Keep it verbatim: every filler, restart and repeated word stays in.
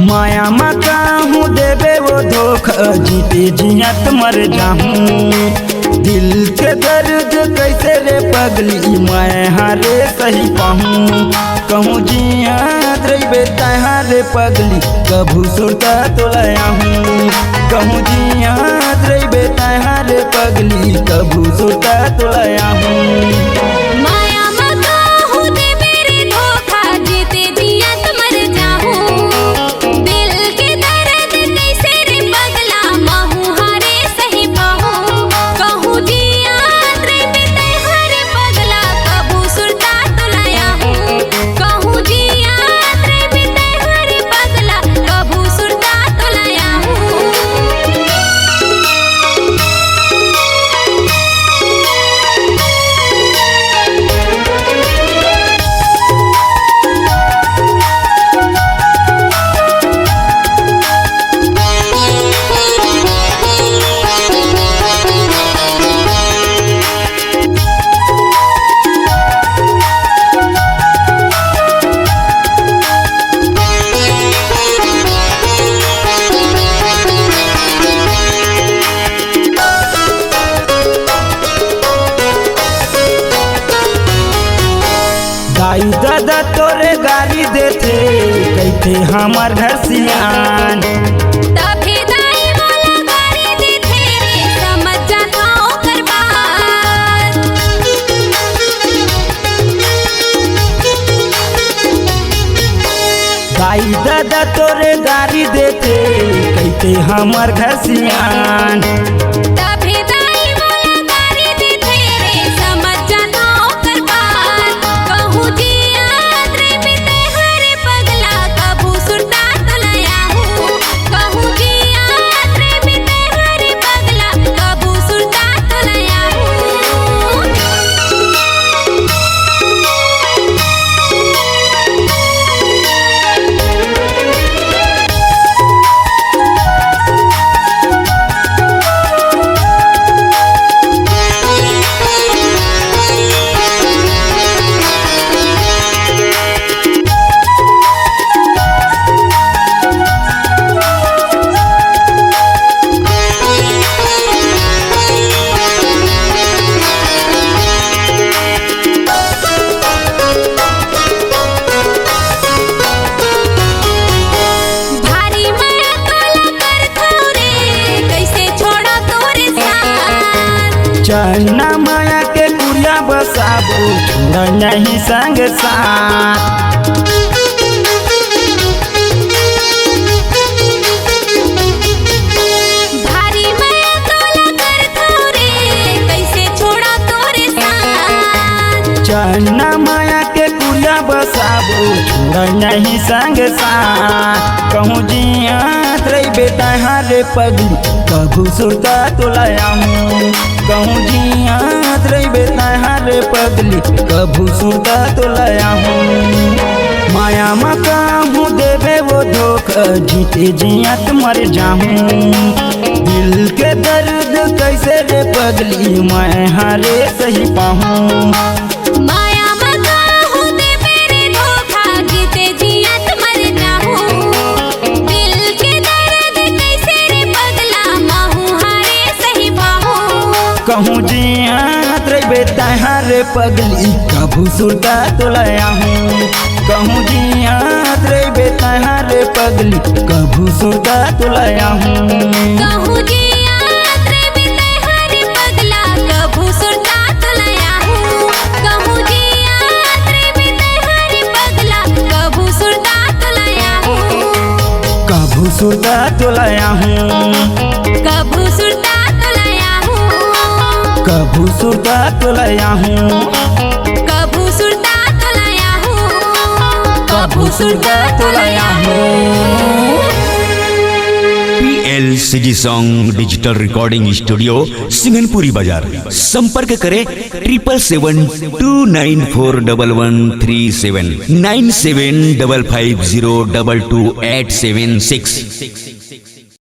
माया मा काहूँ देबे वो धोखा, जीते जियत मर जाहूँ। दिल के दर्द कैसे रे पगली, मैं हारे सही पाहूँ। कहूँ जियत रहिबे तैहारे पगली, कभू सुरता तोला आहूँ। कहूँ जियत रहिबे तैहारे पगली, कभू सुरता तोला आहूँ। माया मा काहूँ देबे रे धोखा, जीते जियत मर जाहूँ। दिल के दर्द कैसे रे पगला, महूँ हारे सही पाहूँ। कहूँ जियत रहिबे तैहारे पगला, कभू सुरता तोला आहूँ। कहूँ जियत रहिबे तैहारे पगला, कभू सुरता तोला आहूँ। दाई ददा तोरे गारी देथे, कहिथे हमर घर सियान। तभे दाई मोला गारी देथे रे, समझ जाना ओकर बात। दाई ददा तोरे गारी देथे, कहिथे हमर घर सियान। तभे दाई मोला गारी देथे रे, समझ जाना ओकर बात। कहूँ जियत रहिबे तैहारे पगला, कभू सुरता तोला आहूँ। कहूँ जियत रहिबे तैहारे पगला, कभू सुरता तोला आहूँ। भारी मया काला करथव रे, कइसे छोड़व तोरे साथ। चन्ना मया के कुरिया बसाबो, छोड़व नहीं संग साथ। भारी मया काला करथव रे, कइसे छोड़व तोरे साथ। चन्ना मया के कुरिया बसाबो, छोड़व नहीं संग साथ। कहूँ जियत रहिबे तैहारे पगली, कभू सुरता तोला आहूँ। कहूँ जियत रहिबे तैहारे पगली, कभू सुरता तोला आहूँ। माया मा काहूँ देबे वो धोखा, जीते जियत मर जाहूँ। दिल के दर्द कइसे रे पगली, मैं हारे सही पाहूँ। माया मा काहूँ देबे रे धोखा, जीते जियत मर जाहूँ। दिल के दर्द कइसे रे पगला, महूँ हारे सही पाहूँ। कहूँ जियत रहिबे तैहारे पगली, कभू सुरता तोला आहूँ। कहूँ जियत रहिबे तैहारे पगली, कभू सुरता तोला आहूँ। कहूँ जियत रहिबे तैहारे पगला, कभू सुरता तोला आहूँ। कहूँ जियत रहिबे तैहारे पगला, कभू सुरता तोला आहूँ। कभू सुरता तोला आहूँ। कभू सुरता तोला आहूँ। कभू सुरता तोला आहूँ। कभू सुरता तोला आहूँ। कभू सुरता तोला आहूँ। P L C G song digital recording studio, Singanpuri बाजार। संपर्क करें triple seven two nine four double one three seven, nine seven double five zero double two eight seven six.